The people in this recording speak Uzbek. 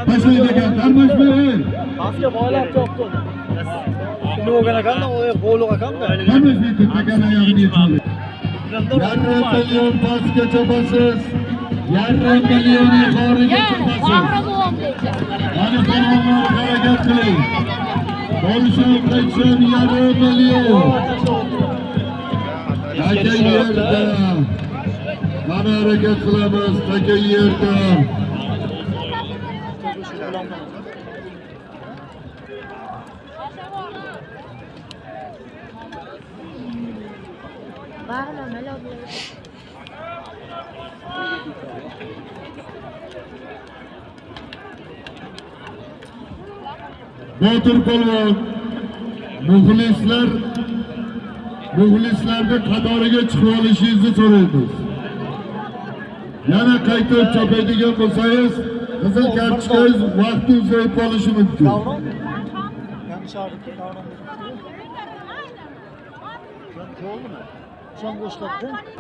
Tashlaydi ekan, tarmashma. Pastga boylab chopdi. Nima ekan, qo'liq ekan-da. Tarmashmaydi, takan oyog'ini yechadi. Yarim million pastga chopasiz. Yarim million yuqoriga chopasiz. Mana polvonlar harakat qiling. Bo'lishim qaytishim yarim million. Taka yerda. Mana harakat qilamiz, taka yerda. Botir polvon muxlislarni qatoriga chiqib olishingizni so'raymiz. Yana qaytib chopadigan bo'lsangiz, qizil kartochkangiz vaqti uzayib qolishi mumkin. Yangi.